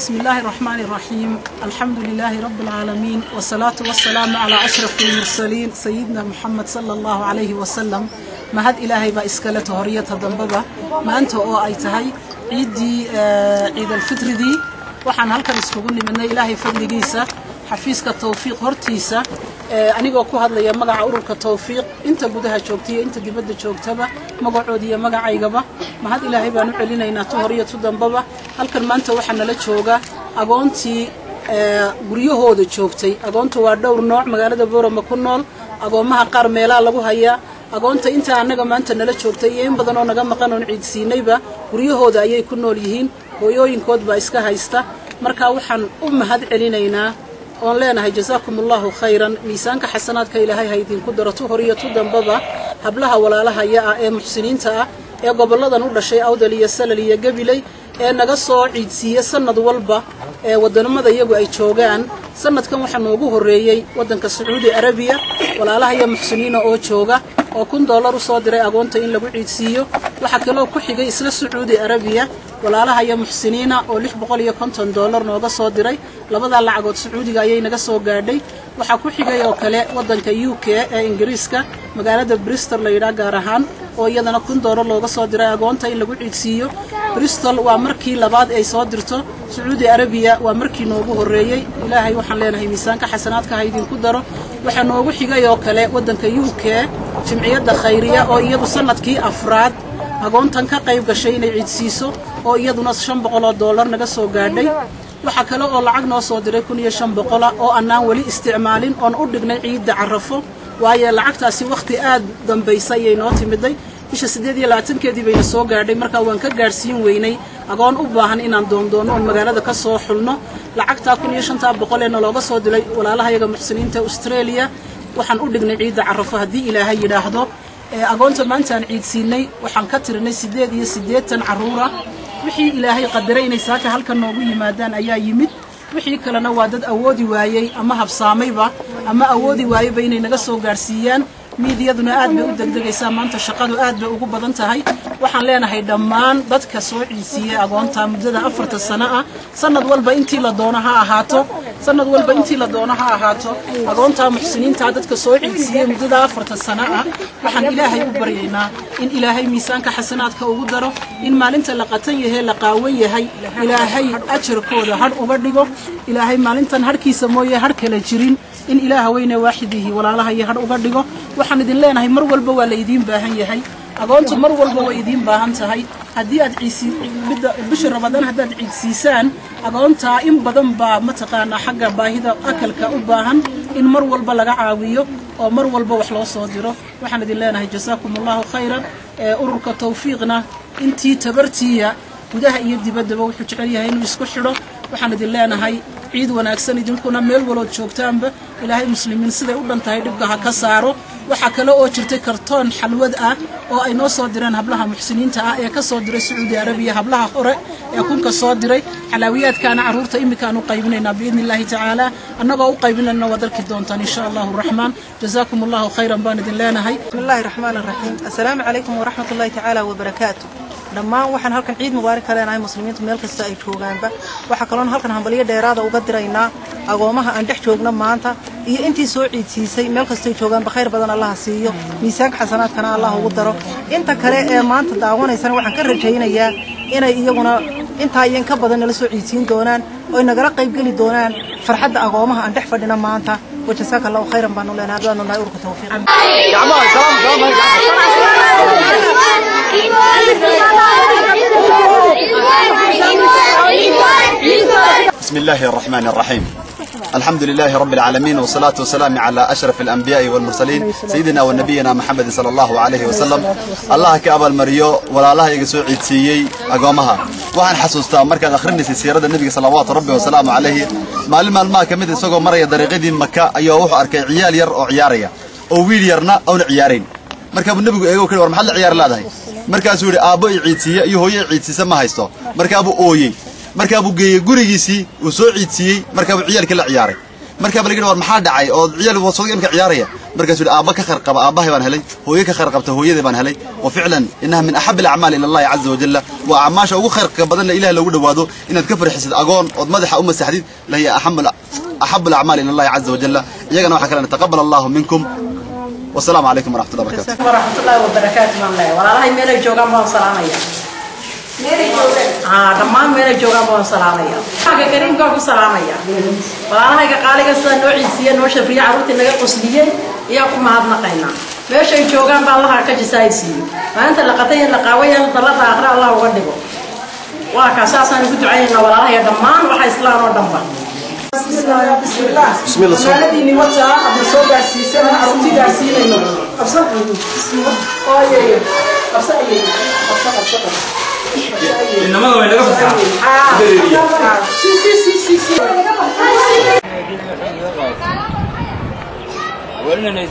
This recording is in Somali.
بسم الله الرحمن الرحيم، الحمد لله رب العالمين، والصلاة والسلام على أشرف المرسلين سيدنا محمد صلى الله عليه وسلم. Mahad Ilaahay baa iskale horiyata dambaba. Maanta oo ay tahay ciiddii ciid alfitridii, waxaan halkan iskugu nimidnay Ilaahay fadligiisa xafiiska Tawfiiq hortiisa, anigoo ku hadlaya magaca ururka Tawfiiq, inta gudaha joogta iyo inta dibadda joogtaba, magacoodi iyo magacaygaba. Mahad Ilaahay baan u celinaynaa tu horiyo tu dambaba. Halkan maanta waxaa nala jooga agoontii guryahooda joogtay. Agoontu waa dhowr nooc magaalada Boorama ku nool. Agoomaha qaar meelaa lagu hayaa. Agoonta inta annaga maanta nala joogtay iyo in badan oo naga maqan oon ciidsiinayba guryahooda ayay ku nool yihiin, hooyooyinkood baa iska haysta. Marka waxaan u mahad celinaynaa oon leenahay jasaakum Allahu khayran, miisaanka xasanaadka Ilaahay ha idinku daro tu hor iyo tu dambaba. Hablaha walaalahaya ah ee muxsiniinta ah ee gobolladan u dhashay, Awdal iyo Salal iyo Gabiley, ee naga soo ciidsiiya sanad walba ee waddanimada iyagu ay joogaan. Sanadkan waxaa noogu horreeyey waddanka Sacuudi Arabiya walaalaha iyo muxsiniina oo jooga oo $1000 u soo diray agoonta in lagu ciidsiiyo. Waxaa kaloo ku xigay isla Sacuudi Arabiya walaalaha iyo muxsiniina oo $650 nooga soo diray. Labadaa lacagood Sacuudiga ayay naga soo gaadhay. Waxaa ku xigay oo kale waddanka UK ee Ingiriiska, magaalada Bristol la yidhaah gaar ahaan, oo iyadana $1000 looga soo diray agoonta in lagu ciidsiiyo. Bristol waa markii labaad ay soo dirto, Sacuudi Arabiya waa markii noogu horreeyey. Ilaahay waxaan leenahay miisaanka xasanaadka ha idinku daro. Waxaa noogu xigay oo kale waddanka UK jimciyadda Khayriya oo iyadu sanadkii afraad agoontan ka qayb gashay inay ciidsiiso, oo iyaduna $500 naga soo gaadhay. Waxaa kale oo lacag noo soo diray 1500 oo annaan weli isticmaalin oon u dhignay ciidda Carafo, waayo lacagtaasi wakhti aad dambaysa ayay noo timiday, bisha 28-keedii bayna soo gaadhay. Markaa waan ka gaadhsiin weynay agoon u baahan inaan doondoono oon magaalada ka soo xulno. Lacagtaa 1500 ee nalooga soo dilay walaalahayaga muxsiniinta Australia waxaan u dhignay ciidda Carafo haddii Ilaahay yidhaahdo. Agoonta maanta aan ciidsiinay waxaan ka tirinay 88 carruura. Wixii Ilaahay qadaray inay saaka halkan noogu yimaadaan ayaa yimid, wixii kalena waa dad awoodi waayey ama habsaamayba ama awoodi waayeyba inay naga soo gaadhsiiyaan. Miidiyaduna aad bay u degdegaysaa maanta, shaqadu aad bay ugu badan tahay. Waxaan leenahay dhammaan dadka soo ciidsiiyey agoonta muddada 4ta sano ah, sanad walba intii la doono ha ahaato, sanad walba intii la doono ha ahaato, agoonta muxsiniinta dadka soo ciidsiiyey muddada 4ta sano ah, waxaan Ilaahay u baryaynaa in Ilaahay miisaanka xasanaadka ugu daro, in maalinta la qatan yahay, la qaawan yahay, Ilaahay ajarkooda hadh uga dhigo. Ilaahay maalintan hadhkiisa mooye hadh kale jirin in Ilaaha weyne waaxidihii walaalaha iyo hadh uga dhigo. Waxaan idin leenahay mar walba waa la idiin baahan yahay, agoontu mar walba way idiin baahan tahay. Haddii aad ciisi bisha Ramadaan haddaad ciidsiisaan agoontaa, in badan baa mataqaanaa xagga baahida akalka u baahan in mar walba laga caawiyo oo mar walba wax loo soo diro. Waxaan idin leenahay jasaakum Allahu khayran. Ururka Tawfiiqna intii tabartiiya gudaha iyo dibaddaba wuxuu jecel yahay inuu isku xidho. Waxaan idin leenahay ciid wanaagsan idinkuna meel walood joogtaanba. Ilaahay muslimiin siday u dhan tahay dhibka ha ka saaro. Waxaa kale oo jirtay kartoon xalwad ah oo ay noo soo direen hablaha muxsiniinta ah ee ka soo diray Sacuudi Arabiya, hablaha hore ee kunka soo diray. Xalaawiyaadkaana carruurta iminkaan u qaybinaynaa biidni Illaahi tacaala. Annagoo u qaybinayna waad arki doontaan insha Allahu raxmaan. Jazaakum Allahu khayran baan idin leenahay. بسم الله الرحمن الرحيم، السلام عليكم ورحمة الله تعالى وبركاته. Dhammaan waxaan halkan ciid mubaarak ka leenahay muslimiintu meel kasta ay joogaanba. Waxaa kaloon halkan hambalyo dheeraada uga diraynaa agoomaha aan dhex joogno maanta iyo intii soo ciidsiisay meel kastay joogaanba. Khayr badan Allaha siiyo, miisaanka xasanaadkana Allah ugu daro. Inta kale ee maanta daawanaysana waxaan ka rajaynayaa inay iyaguna intaa iyo in ka badan nala soo ciidsiin doonaan oy nagala qaybgeli doonaan farxadda agoomaha aan dhex fadhina maanta. Wajasaaka Allahu khayran baanu leenahay haddaanu nahay ururka Tawfiiq. بسم الله الرحمن الرحيم، الحمد لله رب العالمين، والصلاة والسلام على أشرف الأنبياء والمرسلين سيدنا ونبينا محمد صلى الله عليه وسلم. الله كأبا المريو ولا الله يقسو عيدسيي أقومها. waxaan xasuustaa markaad akhrinaysay siirada Nebiga salawaatu Rabbi wasalaamu calayhi, maalin maalmaha ka mid isagoo maraya dariiqadii Maka ayaa wuxuu arkay ciyaal yar oo ciyaaraya oo wiil yarna oona ciyaarayn. Markaa buu Nebigu eego kale, war maxaad la ciyaar leedahay? Markaasuu yidhi aabbo i ciidsiiye iyo hooyo i ciidsiisa ma haysto. Markaa buu ooyey, markaa buu geeyey gurigiisii, uu soo ciidsiiyey, markaa buu ciyaalkii la ciyaaray. Markaa baa laga yidhi, war maxaa dhacay oo ciyaal wasoo imka ciyaaraya? Markaasuu yidhi aabba ka khayr qaba aabbahay baan helay, hooyo ka khayr qabta hooyadii baan helay. Wa ficlan innaha min axab alacmaal ila allahi caza wajalla, waa acmaasha ugu khayrka badanna ilaah loogu dhowaado inaad ka farxisid agoon ood madaxa u masaxdid, lahiya axabu alacmaal ila allahi caza wajalla. Iyagana waxaa kalena taqabal allahu minkum, wasalaamu calaykum waraxmat ullah barakatu. Waraxmatullaahi wabarakaatu baan leeyahay. Walaalahay meelay joogaan baan salaamaya, dhammaan meelay joogaan baan salaamaya, xagga kariimkaan ku salaamaya. Walaalahayga qaaliga sida noo ciisiye, noo shafriye, carruurtii naga qosliyey ayaa ku mahadnaqaynaa. Meeshay joogaan baa Allaha ka jisaaysiiyo, maalinta la qatay la qaawaya dalada aakhira Allah uga dhigo. Waa kaa saasaan ugu ducaynaynaa walaalahaya dhammaan waxa islaan oo dhanba. Bismillah, magaaladiinni wataa adna soo gaarsiisay aan carruurtii gaarsiinayno. Qabso ooyeyo, qabso ayeyo, qabso, qabso, qabso. Inamada way naga fasaxaan. Si si si si si. Waa inaan